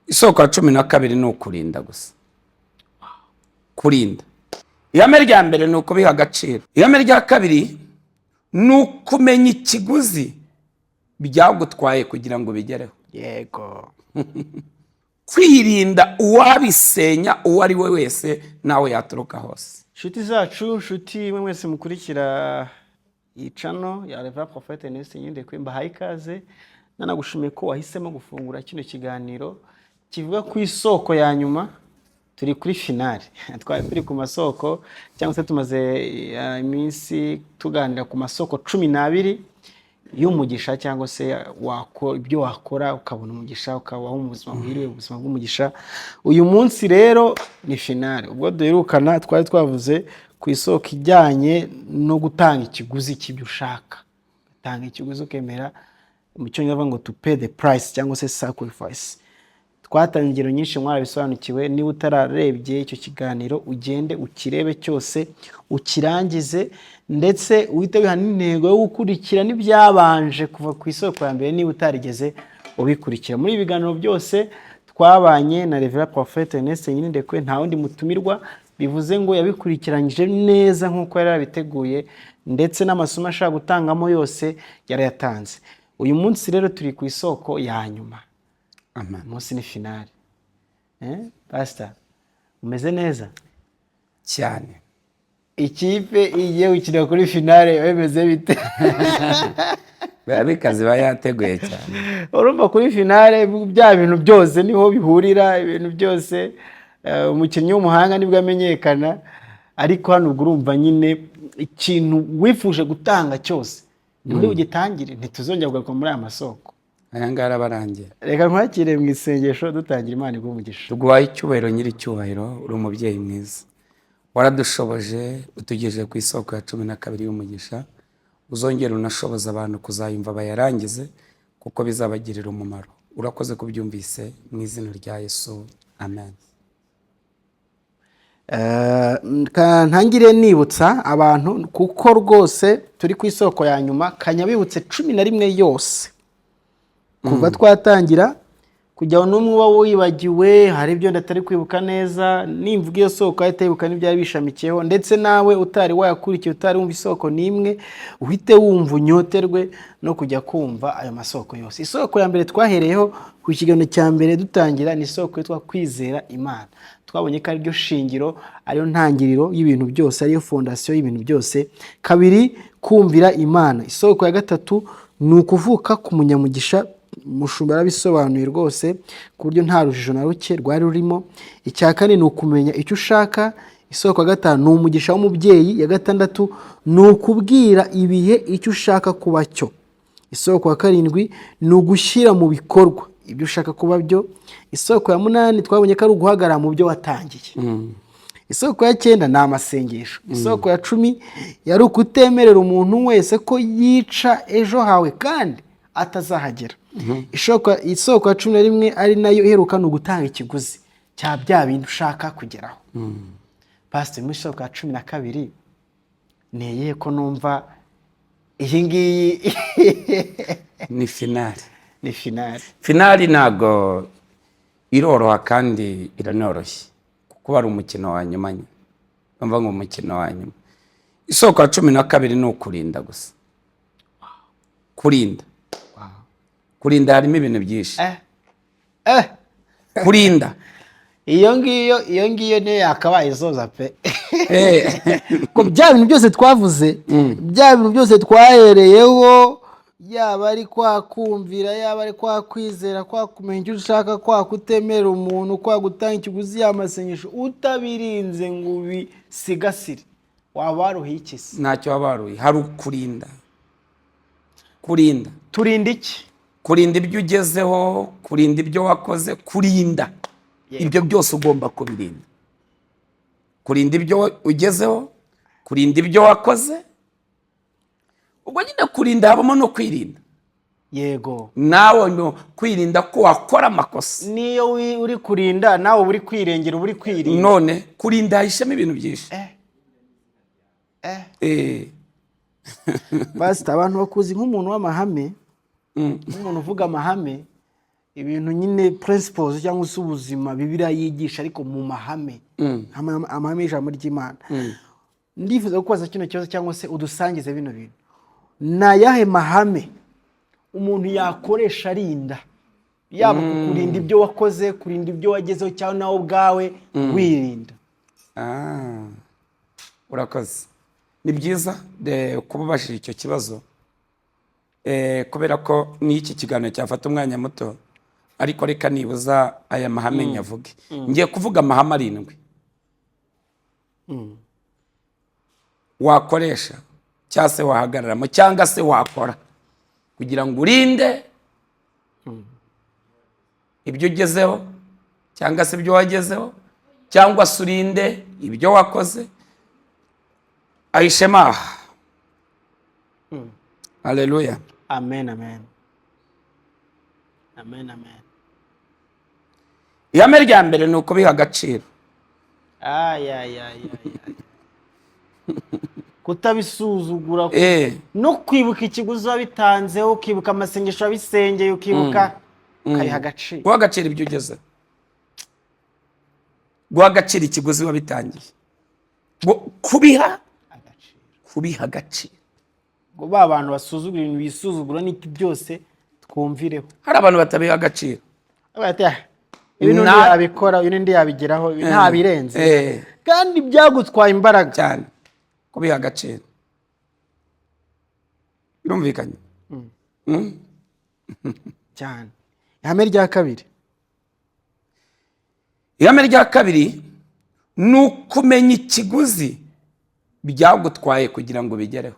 Isoko ya 12 ni ukurinda gusa. Kurinda, ihame rya mbere ni ukubiha agaciro. Ihame rya kabiri ni ukumenya ikiguzi byagutwaye kugira ngo ubigereho. Kwirinda uwabisenya uwo ari we wese, nawe yaturuka hose. Inshuti zacu, inshuti mwe mwese mukurikira iyi channel ya Reverend Prophet Ernest Nyirindekwe, mbahaye ikaze. Nanagushimiye ko wahisemo gufungura kino kiganiro kivuga ku isoko ya nyuma. Turi kuri finale. Twari turi ku masoko, cyangwa se tumaze iminsi tuganira ku masoko 12 y'umugisha, cyangwa se ibyo wakora ukabona umugisha, ukabaho mu buzima buhiriwe, ubuzima bw'umugisha. Uyu munsi rero ni finale. Ubwo duherukana twari twavuze ku isoko ijyanye no gutanga ikiguzi cy'ibyo ushaka, gutanga ikiguzi ukemera, mu cyongereza bavuga ngo "to pay the price" cyangwa se sacrifice. Twatanze ingero nyinshi, mwarabisobanukiwe. Niba utararebye icyo kiganiro, ugende ukirebe cyose ukirangize, ndetse uhite wiha n'intego yo gukurikira n'ibyabanje kuva ku isoko ya mbere niba utarigeze ubikurikira. Muri ibi biganiro byose twabanye na Reverend Prophet Ernest Nyirindekwe, nta wundi mutumirwa, bivuze ngo yabikurikiranyije neza nk'uko yari yarabiteguye, ndetse n'amasomo ashaka gutangamo yose yarayatanze. Uyu munsi rero turi ku isoko ya nyuma. Amen. Umunsi ni finale. Pastor, umeze neza? Cyane. Ikipe igiye gukina kuri finale biba bimeze bite? Biba bikaze, iba yateguye cyane. Urumva kuri finale bya bintu byose niho bihurira, ibintu byose, umukinnyi w'umuhanga nibwo amenyekana. Ariko hano ubwo urumva nyine ikintu wifuje gutanga cyose nturi bugitangire, ntituzongera kugaruka muri aya masoko. Aya ngaya araba arangiye. Reka nkwakire mu isengesho dutangira. Imana iguhe umugisha. Tuguhaye icyubahiro, nyiri icyubahiro. Uri umubyeyi mwiza, waradushoboje, utugejeje ku isoko ya 12 y'umugisha. Uzongera unashoboza abantu kuzayumva bayarangize, kuko bizabagirira umumaro. Urakoze kubyumvise, mu izina rya Yesu, amen. Ntangire nibutsa abantu, kuko rwose turi ku isoko ya nyuma, kanyabibutse 11 yose kuva twatangira, kugira ngo n'umwe uba wibagiwe, hari ibyo ndatari kwibuka neza, nimvuga iyo soko ahita yibuka n'ibyari bishamikiyeho. Ndetse nawe utari wayakurikiye, utari wumva isoko n'imwe, uhite wumva unyoterwe no kujya kumva ayo masoko yose. Isoko ya mbere twahereyeho ku kiganiro cya mbere dutangira ni isoko yitwa kwizera Imana. Twabonye ko ariryo shingiro, ariyo ntangiriro y'ibintu byose, ariyo fondation y'ibintu byose. Kabiri, kumvira Imana. Isoko ya gatatu ni ukuvuka ku munyamugisha. Umushumba yarabisobanuye rwose ku buryo nta rujijo na ruke rwari rurimo. Icya kane ni ukumenya icyo ushaka. Isoko ya gatanu ni umugisha w'umubyeyi. Iya gatandatu ni ukubwira ibihe icyo ushaka kuba cyo. Isoko ya karindwi ni ugushyira mu bikorwa ibyo ushaka kuba byo. Isoko ya munani twabonye ko ari uguhagarara mu byo watangiye. Isoko ya cyenda ni amasengesho. Isoko ya 10 yari ukutemerera umuntu wese ko yica ejo hawe kandi atazahagera. Isoko ya 11, ari nayo iheruka, ni ugutanga ikiguzi cya bya bindi ushaka kugeraho. Pasiteri, muri isoko ya 12 ni iyihe, ko numva iyi ngiyi Ni finale. Ni finale. Finale ntabwo iroroha kandi iranoroshye, kuko ari umukino wa nyuma nyine. Urumva ngo umukino wa nyuma, isoko ya 12 ni ukurinda gusa. Kurinda, kurinda harimo ibintu byinshi. Kurinda. Iyo ngiyo niyo yakabaye isoza pe. Ko bya bintu byose twavuze, bya bintu byose twahereyeho, yaba ari kwa kumvira, yaba ari kwa kwizera, kwa kumenya icyo ushaka, kwa kutemera umuntu, kwa gutanga ikiguzi, y'amasengesho, utabirinze ngo ubisigasire, waba waruhiye iki se? Ntacyo waba waruye. Hari ukurinda, kurinda. Turinda iki? Kurinda ibyo ugezeho, kurinda ibyo wakoze, kurinda ibyo byose ugomba kubirinda. Kurinda ibyo ugezeho, kurinda ibyo wakoze. Ubwo nyine kurinda habamo no kwirinda. Nawe no kwirinda ko wakora amakosa. Niyo uri kurinda, nawe uba uri kwirengera, uba uri kwirinda. None kurinda hahishemo ibintu byinshi. Pasita, abantu bakuzi nk'umuntu w'amahame, nk'umuntu uvuga amahame. Ibintu nyine, principles cyangwa se ubuzima Bibiliya yigisha, ariko mu mahame, amahame y'ijambo ry'Imana. Ndifuza kubaza kino kibazo cyangwa se udusangize bino bintu: ni ayahe mahame umuntu yakoresha arinda, yaba kurinda ibyo wakoze, kurinda ibyo wagezeho, cyangwa nawe ubwawe wirinda? Ah, urakoze. Ni byiza kuba ubajije icyo kibazo, kubera ko n'iki kiganiro cyafata umwanya muto, ariko reka nibuza aya mahame nyavuge. Ngiye kuvuga amahame 7 wakoresha cyangwa se wahagararamo cyangwa se wakora kugira ngo urinde ibyo ugezeho cyangwa se ibyo wagezeho, cyangwa se urinde ibyo wakoze. Ayishema, haleluya. Amen, amen, amen, amen. Ihame rya mbere ni ukubiha agaciro. Ay, ay, ay, ay, ay. Kutabisuzugura no kwibuka ikiguzi wabitanzeho, ukibuka amasengesho wabisengeye, ukibuka, ukabiha agaciro. Guha agaciro ibyo ugezeho, guha agaciro ikiguzi wabitangiye, kubiha agaciro. Kubiha agaciro. Ngo ba bantu basuzugura ibintu, bisuzugura n'iki byose, twumvireho. Hari abantu batabiha agaciro. Bati, "Ah, ibi n'undi yabikora, uyu n'undi yabigeraho, ibi ntabirenze," kandi byagutwaye imbaraga. Cyane. Kubiha agaciro birumvikanye. Cyane. Ihame rya kabiri. Ihame rya kabiri ni ukumenya ikiguzi byagutwaye kugira ngo ubigereho.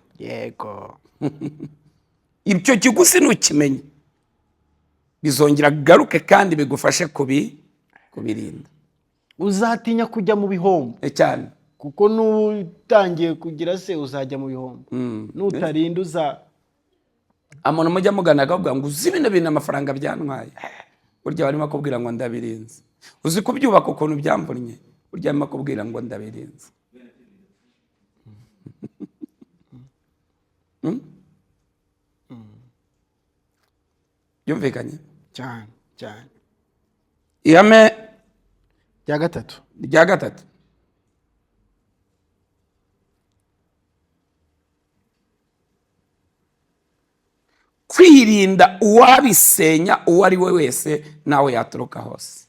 Icyo kiguzi ntukimenye, bizongera garuke kandi bigufashe kubirinda. Uzatinya kujya mu bihombo. Cyane. Kuko n'utangiye kugira se uzajya mu bihombo, nutarinda uza Umuntu mujya mugana akavuga ngo: "Uzi bino bintu amafaranga byantwaye?" Burya barimo akubwira ngo: "Ndabirinze." "Uzi kubyubaka ukuntu byamvunnye?" Burya arimo akubwira ngo: "Ndabirinze." Byumvikanye? Cyane cyane. Ihame rya gatatu. Rya gatatu: kwirinda uwabisenya uwo ari we wese nawe yaturuka hose.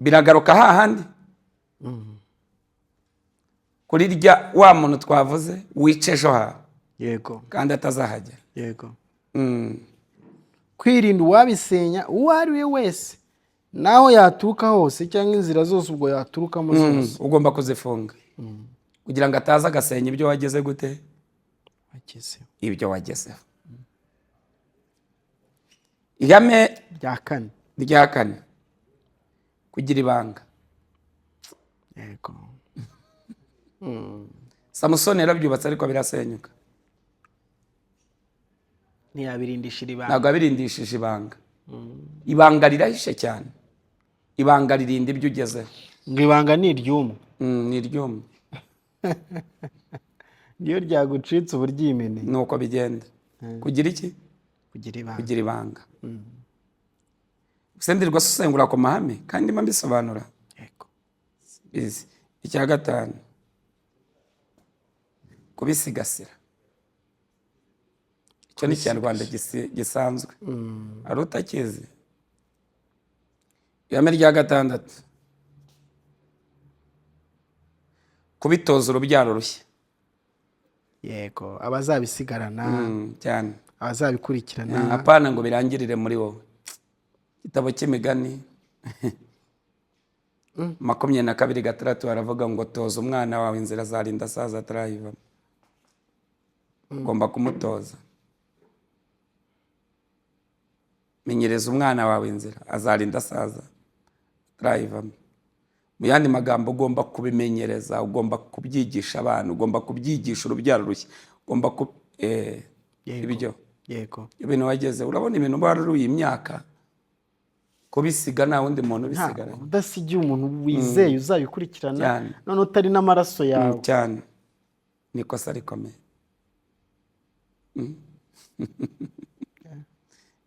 Biragaruka hahandi kuri rya wa muntu twavuze wica ejo hawe kandi atazahagera. Kwirinda uwabisenya uwo ari we wese naho yaturuka hose, cyangwa inzira zose ubwo yaturukamo zose. Ugomba kuzifunga kugira ngo ataza agasenya ibyo wageze gute? Wagezeho. Ibyo wagezeho. Ihame rya kane. Rya kane: kugira ibanga. Samusoni yarabyubatse ariko birasenyuka. Ntiyabirindishira ibanga. Ntabwo yabirindishije ibanga. Ibanga rirahishe cyane, ibanga ririnda ibyo ugezeho. Ngo ibanga ni iry'umwe. Ni iryumwe. Iyo ryagucitse uba uryimeneye. Ni uko bigenda. Kugira iki? Kugira ibanga. Kugira ibanga. Sendirwa usengura ku mahame kandi ndimo mbisobanura. Bizi. Icya gatanu: kubisigasira. Icyo ni Ikinyarwanda gisanzwe, hari utakizi. Ihame rya gatandatu: kubitoza urubyaro rushya. Yego, abazabisigarana. Cyane. Abazabikurikirana. Apana ngo birangirire muri wowe. Igitabo cy'Imigani 22:6 haravuga ngo: "Toza umwana wawe inzira azarinda asaza atarayivamo." Ugomba kumutoza. Menyereza umwana wawe inzira azarinda asaza atarayivamo. Mu yandi magambo, ugomba kubimenyereza, ugomba kubyigisha abana, ugomba kubyigisha urubyaro rushya, ugomba ku ibyo ibintu wageze, urabona ibintu waruruye imyaka, kubisiga nta wundi muntu ubisigaranye. Udasigiye umuntu wizeye uzabikurikirana. Cyane. None utari n'amaraso yawe. Cyane, ni ikosa rikomeye.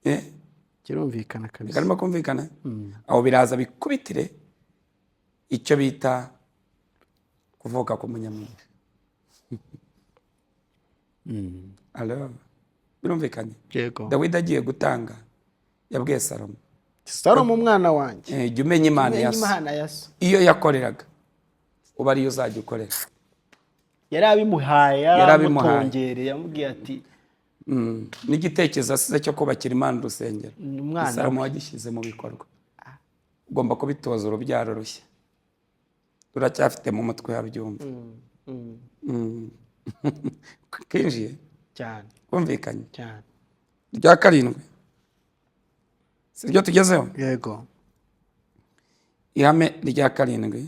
Eh, Kirumvikana kabisa. Karimo kumvikana. Aho biraza bikubitire icyo bita kuvuka k'umunyamugisha. Alo, birumvikanye? Yego. Dawidi agiye gutanga yabwiye Salomo: "Salomo, umwana wanjye, "Jya umenya Imana umenya ya so, Imana ya so." Iyo yakoreraga uba ariyo uzajya ukorera. Yari abimuhaye. Yari Yari abimuhaye. amutongereye, yamubwiye ati: N'igitekerezo asize cyo kubakira Imana urusengero, "Ni umwana." Salomo wagishyize mu bikorwa. Ugomba kubitoza urubyaro rushya, ruracyafite mu mutwe habyumva. Kinjiye. Cyane. Kumvikanye? Cyane. Rya karindwi si ryo tugezeho? Yego. Ihame rya karindwi: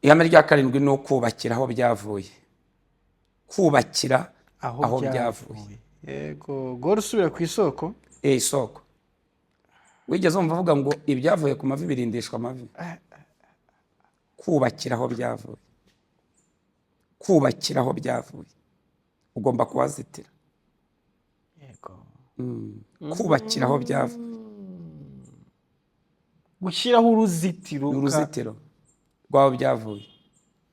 ihame rya karindwi ni ukubakira aho byavuye, kubakira aho byavuye. Yego, gora usubira ku isoko. Isoko. Wigeze wumva avuga ngo ibyavuye ku mavi birindishwa amavi? Kubakira aho byavuye, kubakira aho byavuye, ugomba kuhazitira. Kubakira aho byavuye. Gushyiraho uruzitiro. Ni uruzitiro rw'aho byavuye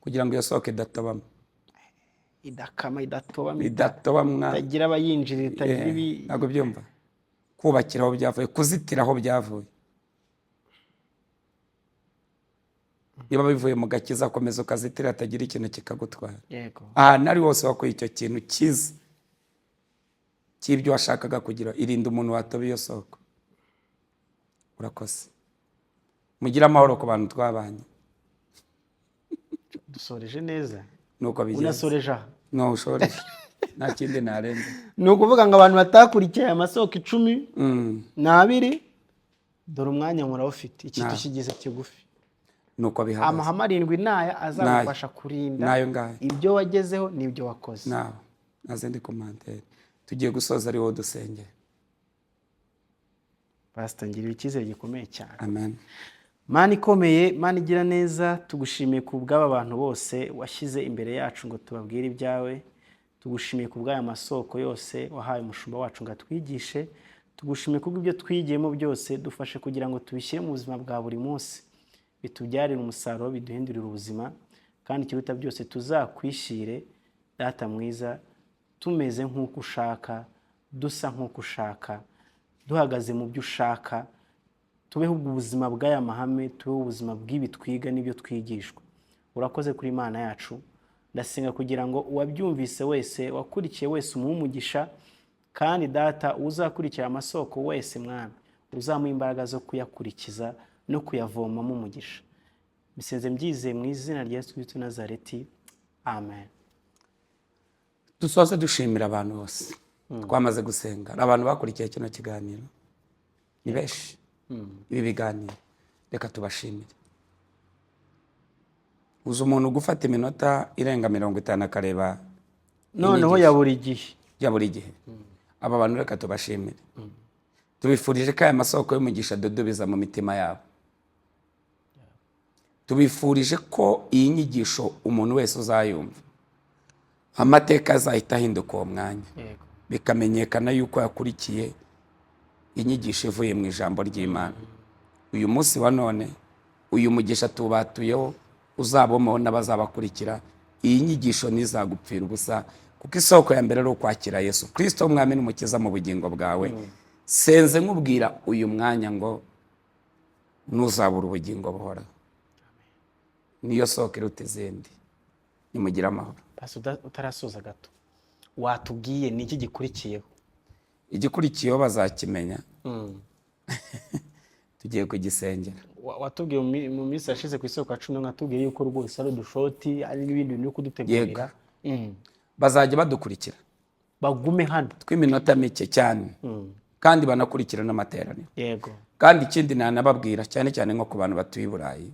kugira ngo iyo soko idatobamo. Idakama, idatobamo. Idatobamwa. Itagira abayinjira, itagira ibi. Ntabwo byumva. Kubakira aho byavuye, kuzitira aho byavuye. Niba bivuye mu gakiza, komeza ukazitira hatagira ikintu kikagutwara. Ahantu ari hose wakuye icyo kintu cyiza cy'ibyo washakaga kugira, irinda umuntu watoba iyo soko. Urakoze, mugire amahoro ku bantu twabanye. Dusoreje neza. Nuko bigenze. Unasoreje aha. No ushoreje, nta kindi narenze. Ni ukuvuga ngo abantu batakurikiye aya masoko 12, dore umwanya murawufite, iki tukigize kigufi. Nuko bihagaze. Amahame arindwi n'aya azagufasha kurinda N'ayo ngayo. ibyo wagezeho n'ibyo wakoze. Nawe nta zindi commentaire, tugiye gusoza ari wowe dusengera. Pasita, ngirira icyizere gikomeye cyane. Amen. Mana ikomeye, Mana igira neza, tugushimiye ku bw'aba bantu bose washyize imbere yacu ngo tubabwire ibyawe. Tugushimiye ku bw'aya masoko yose wahaye umushumba wacu ngo atwigishe. Tugushimiye ku bw'ibyo twigiyemo byose, dufashe kugira ngo tubishyire mu buzima bwa buri munsi, bitubyarire umusaruro, biduhindurire ubuzima, kandi ikiruta byose tuzakwishyire, Data mwiza, tumeze nk'uko ushaka, dusa nk'uko ushaka, duhagaze mu byo ushaka. Tubeho ubwo ubuzima bw'aya mahame, tubeho ubuzima bw'ibi twiga n'ibyo twigishwa. Urakoze kuri Imana yacu. Ndasenga kugira ngo uwabyumvise wese, wakurikiye wese, umuhe umugisha, kandi Data, uzakurikira amasoko wese, Mwami, uzamuha imbaraga zo kuyakurikiza no kuyavomamo umugisha. Mbisenze mbyizeye mu izina rya Yesu Kristo Nazareti, amen. Dusoze dushimira abantu bose twamaze gusenga. Abantu bakurikiye kino kiganiro ni benshi, ibi biganiro, reka tubashimire. Uzi umuntu gufata iminota irenga 50 akareba Noneho ya buri gihe. Ya buri gihe. Aba bantu reka tubashimire, tubifurije ko aya masoko y'umugisha adudubiza mu mitima yabo. Tubifurije ko iyi nyigisho umuntu wese uzayumva amateka azahita ahinduka uwo mwanya, bikamenyekana yuko yakurikiye inyigisho ivuye mu ijambo ry'Imana. Uyu munsi wa none, uyu mugisha tubatuyeho uzabomaho n'abazabakurikira. Iyi nyigisho ntizagupfira ubusa, kuko isoko ya mbere ari ukwakira Yesu Kristo umwami n'umukiza mu bugingo bwawe. Senze nkubwira uyu mwanya ngo ntuzabura ubugingo buhoraho, niyo soko iruta izindi. Nimugire amahoro. Pasi, utarasoza gato, watubwiye ni iki gikurikiyeho? Igikurikiyeho bazakimenya, tugiye kugisengera. Watubwiye mu minsi yashize ku isoko ya 11, watubwiye yuko rwose ari udushoti, ari n'ibindi bintu byo kudutegurira. Bazajya badukurikira. Bagume hano. Tw'iminota mike cyane, kandi banakurikira n'amateraniro. Kandi ikindi nanababwira, cyane cyane nko ku bantu batuye i Burayi,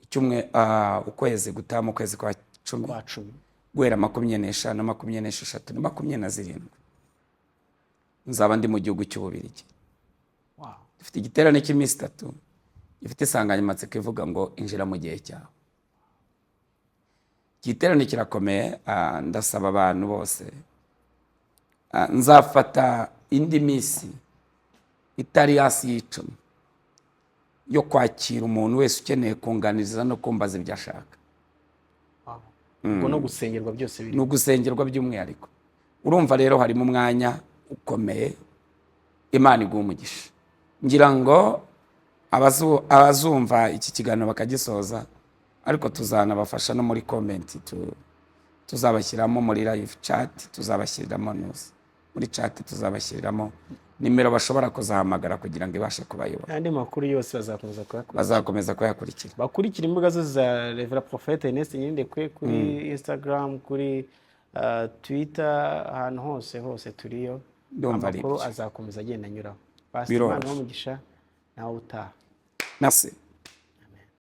icyumwe ukwezi gutaha, mu kwezi kwa 10, Kwa 10. guhera 25, 26 na 27, nzaba ndi mu gihugu cy'Ububirigi. Dufite igiterane cy'iminsi 3 gifite insanganyamatsiko ivuga ngo injira mu gihe cyawe. Igiterane kirakomeye, ndasaba abantu bose, nzafata indi minsi itari hasi y'10 yo kwakira umuntu wese ukeneye kunganiriza no kumbaza ibyo ashaka. Ubwo no gusengerwa byose biri. Ni ugusengerwa by'umwihariko. Urumva rero harimo umwanya ukomeye. Imana iguha umugisha. Ngira ngo abazumva iki kiganiro bakagisoza, ariko tuzanabafasha no muri comment, tuzabashyiramo muri live chat, tuzabashyiriramo nuzi muri chat, tuzabashyiriramo nimero bashobora kuzahamagara kugira ngo ibashe kubayobora. N'andi makuru yose bazakomeza kuyakurikira. Bazakomeza kuyakurikira. Bakurikira imbuga zose za Reverend Prophet Ernest Nyirindekwe, kuri Instagram, kuri Twitter, ahantu hose hose turiyo. Ndumva ari Amakuru ibyo. azakomeza agenda anyuraho. Pastor, Biroroshye. Imana umugisha, nawe utaha. Merci.